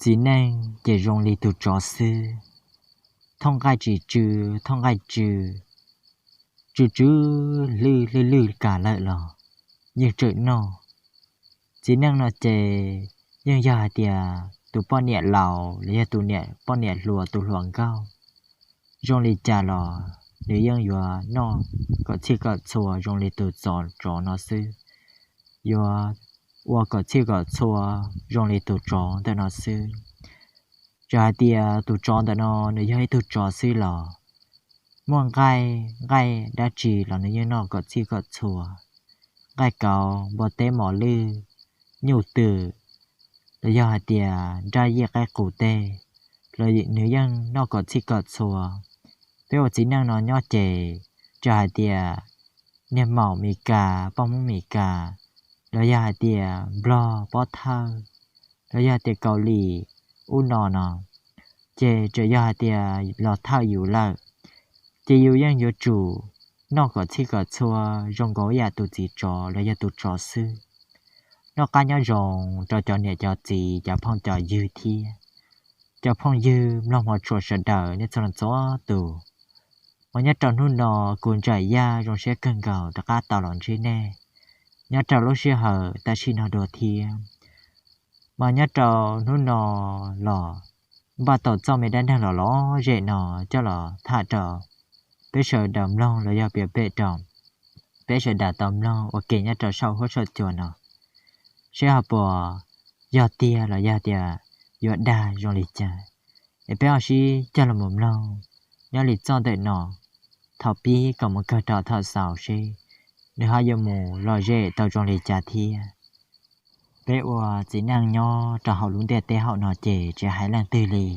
Txiv neej ces zoo li tus tsov xwb, thooj nqaij tsis tsw, thooj nqaij tsw, tsw tsw lwj lwj lwj kam lawm los yeej tseem noj. Txiv neej no ces yeej yog hais tias tus poj niam laus los yog tus niam poj niam hluas tus hluas nkauj zoo li cas los nws yeej yuav noj kom txhij kom txhua zoo li tus tsov no xwb, yuav ua kom txhij kom txhua zoo li tus tsov ntawm no xwb. Txawm hais tias tus tsov ntawm no nws yog ib tug tsov xwb los muaj nqaij, nqaij dab tsi los nws yeej noj kom txhij kom txhua. Nqaij kauv, npua teb, mos lwj, nyuj twm, los yog hais tias nraj yij qaib qus tej los nws yeej noj kom txhij kom txhua. Peb ua txiv neej no nyob ces txawm hais tias niag maum Mis Kas, poj Hmoob Mis Kas, los yog hais tias nplog pob thawj, los yog tias Kaus Lim ub no no, ces txawm yog hais tias los thawj yus lawm, ces yus yeej yuav tsum noj kom txhij kom txhua zoo nkaus ib yam tus txiv tsov los yog tus tsov xwb. Noj qab nyob zoo rau cov niam cov txiv, cov phooj cov ywg thiab cov phooj ywg mloog hmov tshua sawv daws nej txhua leej txhua tus. Mas nyob rau hnub no kuv Ntsaim Yaj zoo siab kawg nkaus rov qab tau los ntsib nej nyob rau lub sij hawm tam sim no dua thiab. Mas nyob rau hnub no los npaj tau txoj me dab neeg los lom zem no coj los tham rau peb sawv daws mloog los yog piav pem rau peb sawv daws tau mloog ua ke nyob rau saum huab saum cua no, seb ho puas yog tiag los yog tias yuav dag zoo li cas. Es peb ho sib cog los mus mloog nyob li txoj ntawm no thaum pib kom mus kawg rau thaum xaus seb nws ho yuav mus lom zem tau zoo li cas thiab. Peb ua txiv neej nyob rau hauv lub ntiaj teb hauv no ces tsis hais leej twg li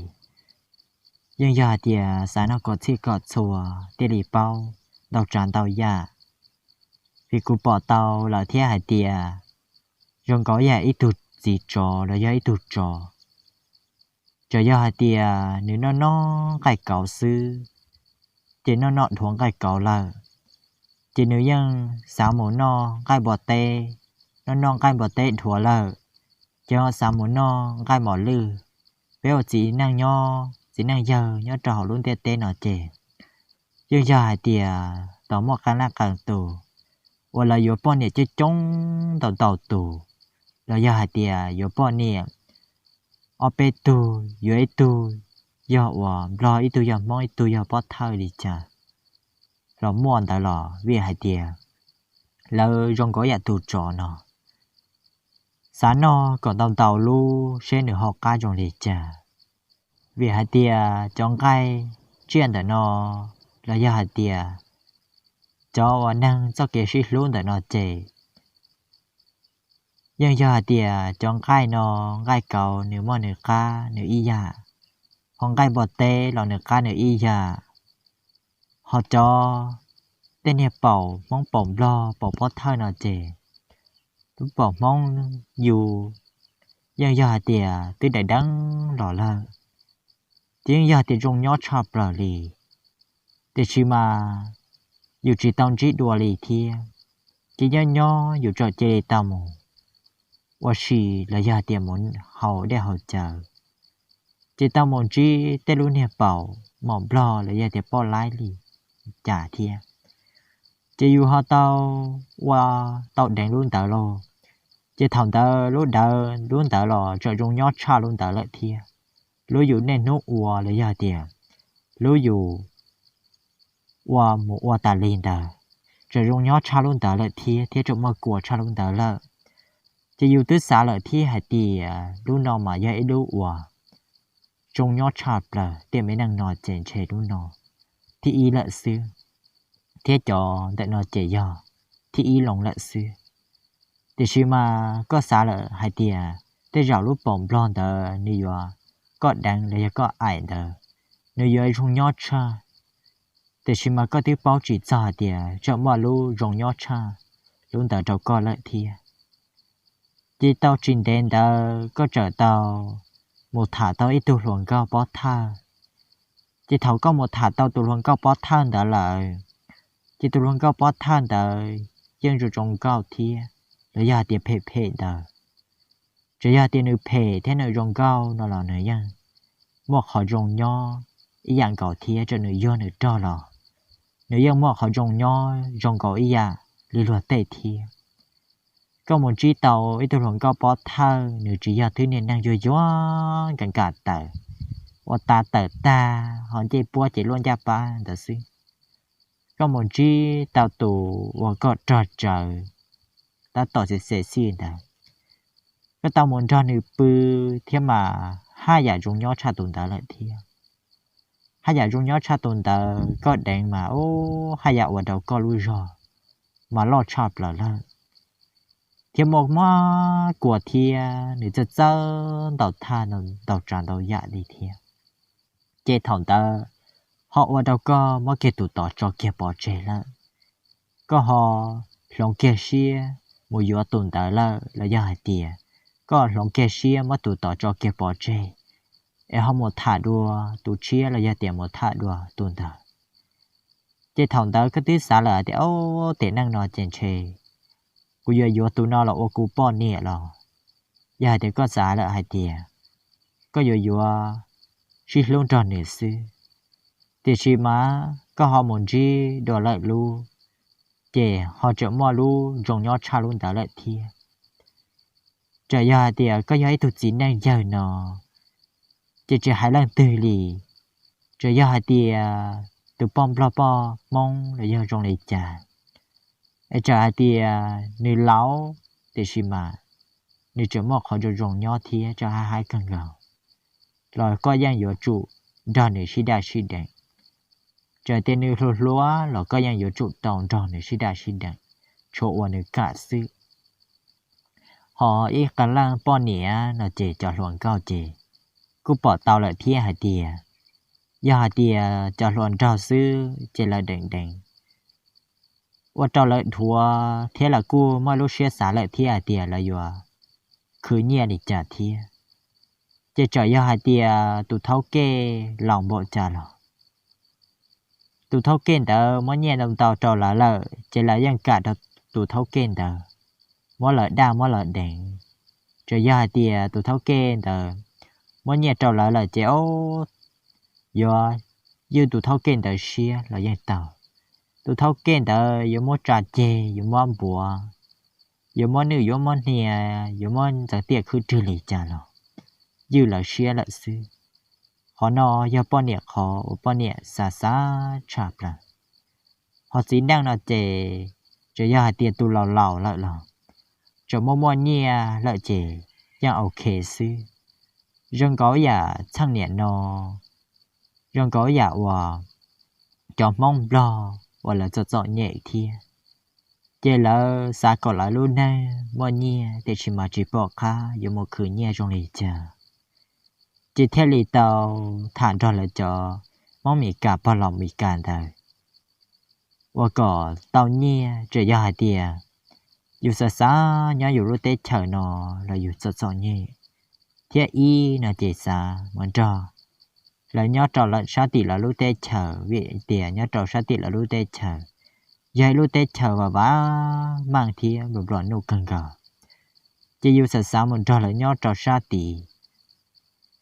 yeej yog hais tias xav noj kom txhij kom txhua thiaj li paub ntau tsav ntau yam. Vim kuv pom tau lawm thiab hais tias zoo nkaus yam ib tug txiv tsov los yog ib tug tsov, txawm yog hais tias nws noj noj nqaij kauv xwb, ces noj noj dhuav nqaij kauv lawm, ces nws yeej xav mus noj nqaij npua teb, noj noj nqaij npua teb dhuav lawm, ces ho xav mus noj nqaij mos lwj. Peb ua txiv neej nyob, txiv neej yawg nyob rau hauv lub ntiaj teb no ces yeej yog hais tias tau muaj qee leej qee tus uas lawv yuav poj niam coob coob ntau ntau tus, los yog hais tias yuav poj niam ob peb tug, yuav ib tug yog uas nplog, ib tug yog hmoob, ib tug yog pob thawj li cas los muaj ntawd los vim hais tias lawv zoo nkaus yam tus tsov no, xav noj kom ntau ntau lub seb nws ho qab zoo li cas. Vim hais tias cov nqaij tsiaj ntawm no los yog hais tias cov uas neeg txoj kev sib hlub ntawm no ces yeej yog hais tias cov nqaij no, nqaij kauv nws muaj nws qab nws ib yam, ho nqaij npua teb los nws qab nws ib yam, ho cov tej niag paum hmoob paum nplog paum pob thawj no ces lub paum hmoob yus yeej yog hais tias twb daim deeb los lawm, ces yeej yog hais tias zoo nyob tshaj plaws li. Tiam sis mas yus tsis tau ntsib dua li thiab, ces nyob nyob yus txawm cia li tau mus ua si los yog hais tias mus haus dej haus cawv, ces tau mus ntsib tej lub niag paum maum nplog los yog tias poj laib li cas thiab, ces yus ho tau ua tau deev lub ntawd lauj. Ces thaum ntawd lub dawv lub ntawd los txawm zoo nyob tshaj lub ntawd lawm thiab. Lub yus niaj hnub ua los yog tias lub yus ua mus ua tas li ntawd txawm zoo nyob tshaj lub ntawd lawm thiab, thiab tseem muaj kua tshaj lub ntawd lawm. Ces yus twb xav lawm thiab hais tias lub no mas yog ib lub uas zoo nyob tshaj plaws tiam me neej no ces ntshe lub no thib ib lawm xwb, thiab cov ntawm no ces yog thib ib loo lawm xwb. Tiam sis mas koj xav lawm hais tias tej zaum lub paum nplog ntawd nws yuav, koj deev los yog koj aim ntawd nws yuav zoo nyob tshaj, tiam sis mas koj twb paub tsis txog hais tias tseem muaj lub zoo nyob tshaj lub ntawd rau koj lawm thiab. Ces tau tsis ntev ntawd koj txawm tau mus tham tau ib tug hluas nkauj pob thawj. Ces thaum koj mus tham tau tus hluas nkauj pob thawj ntawd lawm, ces tus hluas nkauj pob thawj ntawd yeej zoo zoo nkauj thiab, los yog hais tias phem phem ntawd, Txawm yog tias nws phem thiab nws zoo nkauj no los nws yeej muaj qhov zoo nyob ib yam nkaus thiab, txawm nws yuag nws rog los nws yeej muaj qhov zoo nyob zoo nkaus ib yam li luag tej thiab. Koj mus ntsib tau ib tug hluas nkauj pob thawj, nws tsis yog twb niag neeg yuag yuag nkam nkam tawm, ua ta tawm tag ho ncej puab ces luaj ncaj pab ntawd xwb. Koj mus ntsib tau tus uas koj rog tsawv tab tom xim xim xij ntawd, koj tau mus nrog nws pw thiab mas haj yam zoo nyob tshaj tus ntawd lawm thiab. Haj yam zoo nyob tshaj tus ntawd, koj deev mas ub haj yam ua rau koj lub zog mas loj tshaj plaws lawm, thiab muaj muab kua thiab nws txawj txawj ntau thaj ntau tsav ntau yam li thiab. Ces thaum ntawd ho ua rau koj muab kiag tus tod tso kiag pov tseg lawm. Koj ho hloov kiag siab mus yuav tus ntawd lawm los yog hais tias koj hloov kiag siab muab tus tod tso kiag pov tseg, es ho mus tham dua tus tshiab los yog tias mus tham dua tus ntawd. Ces thaum ntawd koj twb xav lawm hais tias, Ob, tiam neej no ces ntshe kuv yuav yuav tus no los ua kuv poj niam los? Yog hais tias koj xav lawm hais tias koj yuav yuav sib hlub nrog nws xwb, tiam sis mas koj ho mus ntsib dua lawm lub, ces ho tseem muaj lub zoo nyob tshaj lub ntawd lawm thiab. Txawm yog hais tias koj yog ib tug txiv neej yawg no, ces tsis hais leej twg li, txawm yog hais tias tus poj nplog poj hmoob los yog zoo li cas, es txawm hais tias nws laus, tiam sis mas nws tseem muaj qhov zoo zoo nyob thiab tseem haib haib kawg nkaus, los koj yeej yuav tsum nrog nws sib daj sib deev. Txawm tias nws hluas hluas los koj yeej yuav tsum tau nrog nws sib daj sib deev, tshuav uas nws kam xwb. Ho ib qee leej poj niam no ces cov hluas nkauj ces kuj pom tau lawm thiab hais tias, yog hais tias cov hluas nraug xwb ces lawv deev deev, ua rau lawv dhuav thiab lawv kuj muaj lub siab xav lawm thiab hais tias lawv yuav khwv nyiaj li cas thiab. Ces txawm yog hais tias tus thaub kej laus npaum cas los tus thaub kej ntawd muab nyiaj ntau ntau rau lawv lawm ces lawv yeej kam rau tus thaub kej ntawd muab lawv daj muab lawv deev. Txawm yog hais tias tus thaub kej ntawd muab nyiaj rau lawv lawm ces o, yuav ywj tus thaub kej ntawd siab los yeej tau. Tus thaub kej ntawd yuav muab tsa ceg, yuav muab npuav, yuav muab nwj yuav muab hnia, yuav muab ntxeev tiaj khwb rwg li cas los ywj lawv siab lawm xwb. Qhov no yog poj niam qhov uas poj niam xav xav tshaj plaws. Ho txiv neej no ces txawm yog hais tias tus laus laus lawm los tseem muaj muaj nyiaj lawm ces yeej ok xwb. Zoo nkaus yam txheej niam no, zoo nkaus yam uas cov Hmoob Nplog uas lawv txom txom nyem thiab, ces lawv xav kom lawv lub neej muaj nyiaj tiam sis mas tsis pom qab yuav mus khwv nyiaj zoo li cas, ces thiaj li tau tham nrog lawv cov Hmoob Mes Kas pog laus Mes Kas ntawd uas kom tau nyiaj. Txawm yog hais tias yus xav xav nyob yus lub teb chaws no los yus txom txom nyem, thiab ib no ces xav mus nrog lawv nyob rau sab tim lawv lub teb chaws, vim tias nyob rau sab tim lawv lub teb chaws yog ib lub teb chaws vam vam meej thiab nplua nplua nuj kawg nkaus, ces yus xav xav mus nrog lawv nyob rau sab tid.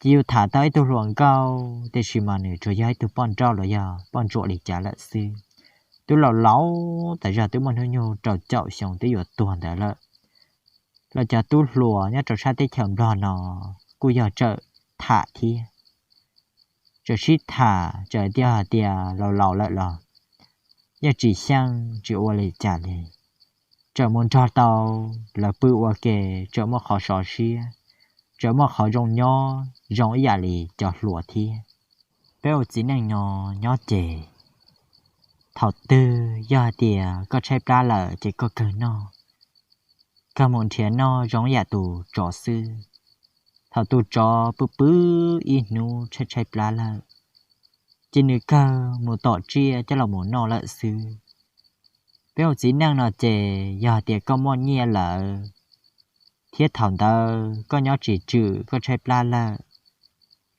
Ces yus tham tau ib tug hluas nkauj tiam sis mas nws tsuas yog ib tug poj nrauj los yog poj ntsuam li cas lawm xwb. Twb laus laus tas zog, twb muaj hnub nyoog rau caum xyoo twb yuav tuag ntawd lawm. Los cov tub hluas nyob rau sab teb chaws Nplog no kuj yog txawm tham thiab, txawm sib tham, txawm tias hais tias laus laus lawm los yeej tsis xyeej tsis ua li cas li. Txawm mus nrog tau lawv pw ua ke, txawm muaj qhov sov siab, txawm muaj qhov zoo nyob zoo ib yam li cov hluas thiab. Peb ua txiv neej no nyob ces thaum twg yog hais tias koj tshaib plab lawm ces koj kawg noj, kawg mus nrhiav noj zoo ib yam tus tsov xwb. Thaum tus tsov pw pw ib hnub tshaib tshaib plab lawm, ces nws kawg mus tom tsiaj coj los mus noj lawm xwb. Peb ua txiv neej no ces yog hais tias koj muaj nyiaj lawm, thiab thaum ntawd koj nyob tsis tswm koj tshaib plab lawm,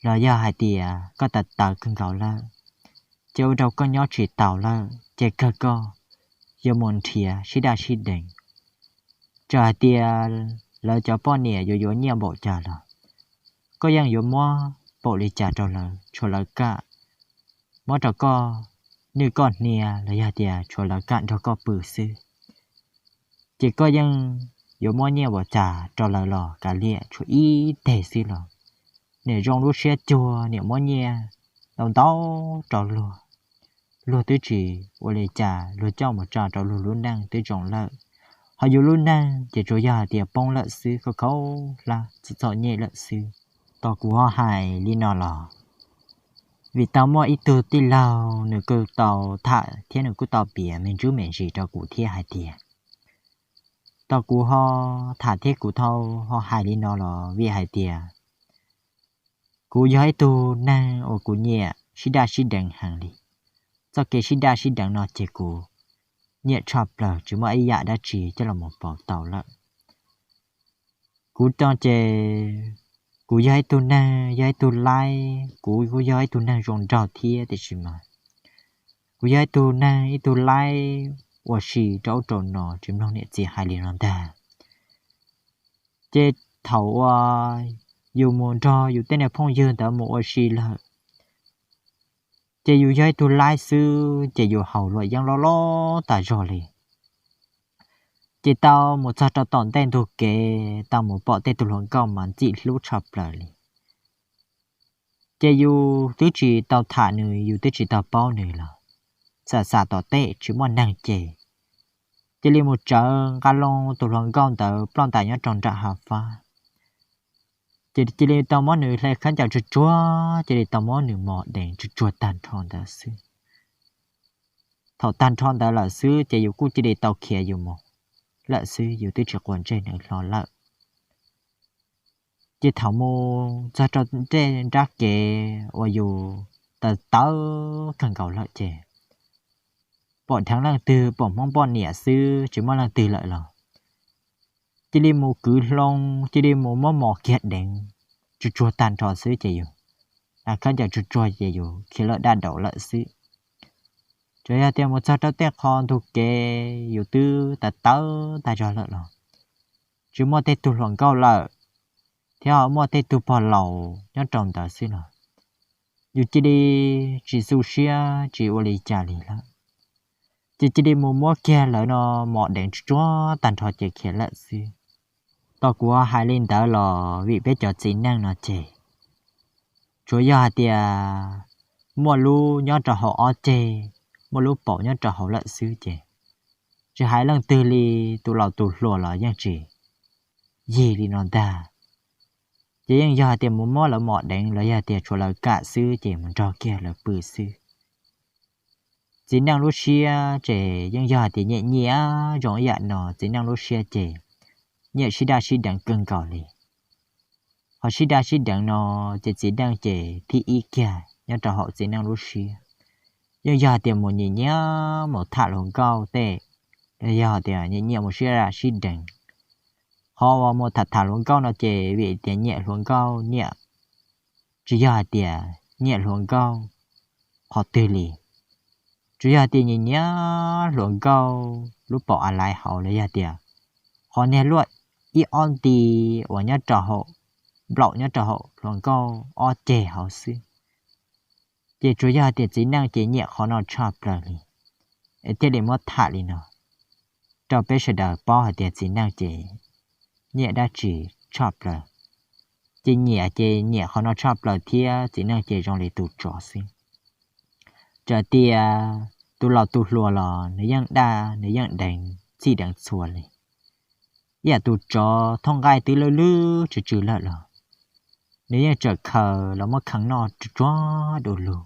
los yog hais tias koj tawv tawv kawg nkaus lawm, ces ua rau koj nyob tsis taus lawm ces kawg koj yuav mus nrhiav sib daj sib deev. Txawm hais tias lawv cov poj niam yuav yuav nyiaj npaum cas los koj yeej yuav muab npaum li cas rau lawv, tshuav lawv kam muab rau koj nwj koj hnia los yog tias tshuav lawv kam nrog koj pw xwb, ces koj yeej yuav muab nyiaj npaum cas rau lawv los kav liam, tshuav ib teg xwb los niam zoo lub siab cuag niam muab nyiaj ntau ntau rau luag. Luag twb tsis ua li cas, luag coj mus tso rau luag lub neej twb zoo lawm, ho yus lub neej ces tsuas yog hais tias poob lawm xwb, khaub khaub hlab txom txom nyem lawm xwb. Tos kuv ho hais li no los vim tau muaj ib tug tij laug nws kuj tau tham thiab nws kuj tau piav me ntsis me ntsis rau kuv thiab hais tias, tos kuv ho tham thiab kuv tau ho hais li no los vim hais tias kuv yog ib tug neeg uas kuv nyiam sib daj sib deev heev li. Txoj kev sib daj sib deev no ces kuv nyiam tshaj plaws, tsis muaj ib yam dab tsi coj los pauv tau lawm. Kuv no ces kuv yog ib tug neeg, yog ib tug laib, kuv kuj yog ib tug neeg zoo nraug thiab, tiam sis mas kuv yog ib tug neeg, ib tug laib ua si rau ub rau no, tsis mloog niam txiv hais li no ntag. Ces thaum uas yus mus nrog yus tej niag phooj ywg ntawd mus ua si lawm, ces yus yog ib tug laib xwb ces yus haus luam yeeb loj loj tas zog li. Ces tau mus txog rau tom ntej ntug kev, tau mus pom tej tug hluas nkauj mas ntxim hlub tshaj plaws li. Ces yus twb tsis tau tham nws, yus twb tsis tau paub nws los xam xam tom tej tsis muaj neeg ces cia li mus tsawv nqa loo tus hluas nkauj ntawd ploj ntais nyob rau nram hav fab. Ces cia li tau muab nws hle khaub ncaws tsuag tsuag, cia li tau muab nws mos deev tsuag tsuag tag nrho ntawd xwb. Thaum tag nrho ntawd lawm xwb ces yus kuj cia li tau khiav yus mus lawm xwb, yus twb tsis quav ntsej nws hlo lawm. Ces thaum mus txog rau tej nrab kev uas yus tawv tawv kawg nkaus lawm ces pom dheev leej twg, pom Hmoob poj niam xwb tsis muaj leej twg lawm los cia li mus kwv hlo, cia li mus muab mos kiag deev tsuag tsuag tag nrho xwb ces yus khaub ncaws tsuag tsuag ces yus khiav lawm dab daum lawm xwb. Tsuas yog tias mus txog rau tej qho ntug kev yus twb tawv tawv tag zog lawm los tsis muaj tej tug hluas nkauj lawm, thiab ho muaj tej tug pog laus nyob rau ntawd xwb los yus cia li tsis xu siab tsis ua li cas li lawm. Ces cia li mus muab kiag lawv no mos deev tsuag tsuag tag nrho ces khiav lawm xwb. Tos kuv hais li ntawd los vim peb cov txiv neej no ces tsuas yog hais tias muaj lub nyob rau hauv ob ceg, muaj lub paum nyob rau hauv lawm xwb ces tsis hais leej twg li, tus laus tus hluas los yeej tsis yig li no ntag. Ces yeej yog hais tias mus muab lawv mos deev los yog tias tshuav lawv kam xwb ces mus nrog kiag lawv pw xwb. Txiv neej lub siab ces yeej yog hais tias nyiam nyiam zoo ib yam no, txiv neej lub siab ces nyiam sib daj sib deev kawg nkaus li. Ho sib daj sib deev no ces txiv neej ces thib ib kiag nyob rau hauv txiv neej lub siab. Yeej yog hais tias mus nyiam nyiam mus tham hluas nkauj tej, yog tias nyiam nyiam mus sib daj sib deev. Qhov uas mus tham tham hluas nkauj no ces vim tias nyiam hluas nkauj, nyiam, tsis yog hais tias nyiam hluas nkauj qhov twg li, tsuas yog hais tias nyiam nyiam hluas nkauj lub paum a laiv hauv los yog tias qhov niag luaj ib ob nti uas nyob rau hauv, nplaum nyob rau hauv hluas nkauj ob ceg hauv xwb. Ces tsuas yog hais tias txiv neej ces nyiam qhov no tshaj plaws li, es thiaj li muab tham li no rau peb sawv daws paub hais tias txiv neej ces nyiam dab tsi tshaj plaws. Ces nyiam ces nyiam qhov no tshaj plaws thiab txiv neej ces zoo li tus tsov xwb. Txawm tias tus laus tus hluas los nws yeej daj nws yeej deev txhij deev txhua li. Ib yam tus tsov thooj nqaij twb lwj lwj tsw tsw lawm los nws yeej tseem khaws los muab kheev noj tsuag tsuag du lug.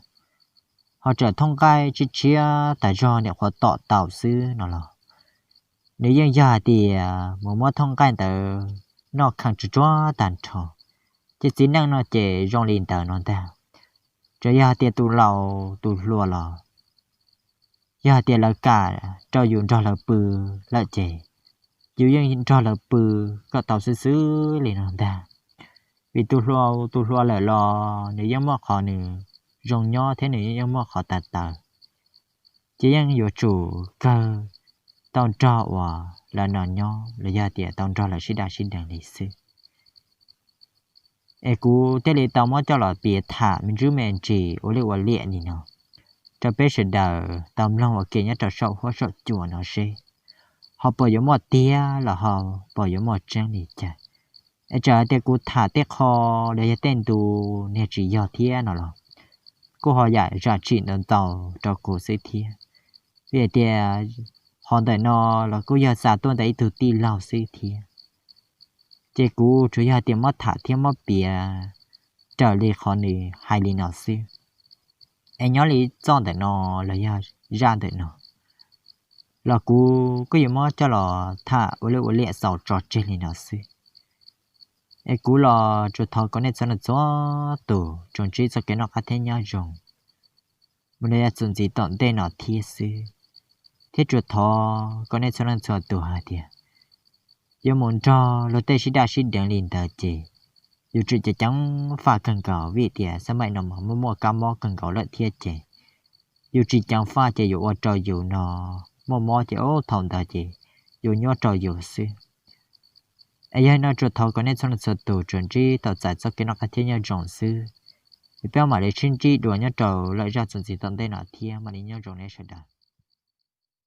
Ho txawm thooj nqaij tshiab tshiab tas zog niam qhuav tom tau xwb no los nws yeej yog hais tias mus muab thooj nqaij ntawd noj kheev tsuag tsuag tag nrho. Ces txiv neej no ces zoo li ntawd no ntag. Tsuas yog hais tias tus laus tus hluas los yog hais tias lawv kam rau yus nrog lawv pw lawm ces yus yeej nrog lawv pw kom tau xwb xwb li no ntag. Vim tus hluas tus hluas lawm los nws yeej muaj qhov nws zoo nyob thiab nws yeej muaj qhov tas tawv. Ces yeej yuav tsum kawg tau nrog uas lawv no nyob los yog tias tau nrog lawv sib daj sib deev li xwb. Es kuv thiaj li tau muab coj los piav tham me ntsis me ntsis ua liaj ua liam li no rau peb sawv daws tau mloog ua ke nyob rau saum huab saum cua no seb ho puas yuav muaj tiag los ho puas yuav muaj tseeb li cas. Es txawm hais tias kuv tham tej qho los yog tej ntu niag tsis yog thiab no los kuj ho yam zam txim ntau ntau rau kuv xwb thiab. Vim tias qhov ntawm no los kuj yog xa tuaj ntawm ib tug tij laug xwb thiab. Ces kuv tsuas yog tias muab tham thiab muab piav raws li qhov nws hais li no xwb. Es nyob li txoj ntawm no los yog zaj ntawm no los kuv kuj yuav muab coj los tham ua liaj ua liam xaus tso tseg li no xwb. Es kuv los tsuas thov kom nej txhua leej txhua tus tsuas ntsib txoj kev noj qab thiab nyob zoo mus li txuas ntxiv tom ntej no thiab xwb. Thiab tsuas thov kom nej txhua leej txhua tus hais tias yuav mus nrog luag tej sib daj sib deev li ntawd ces yus tseem ceev faj kawg nkaus vim tias xab maim no mas muaj muaj kab mob kawg nkaus lawm thiab ces yus tsis ceev faj ces yuav ua rau yus no muaj mob ces ub thaum ntawd ces yuav nyuaj rau yus xwb. Es yog li no tsuas thov kom nej txhua leej txhua tus tsuas ntsib tau txais txoj kev noj qab thiab nyob zoo xwb. Es peb mam li sib ntsib dua nyob rau lwm zaj txuas ntxiv tom ntej no thiab mam li nyob zoo nej sawv daws.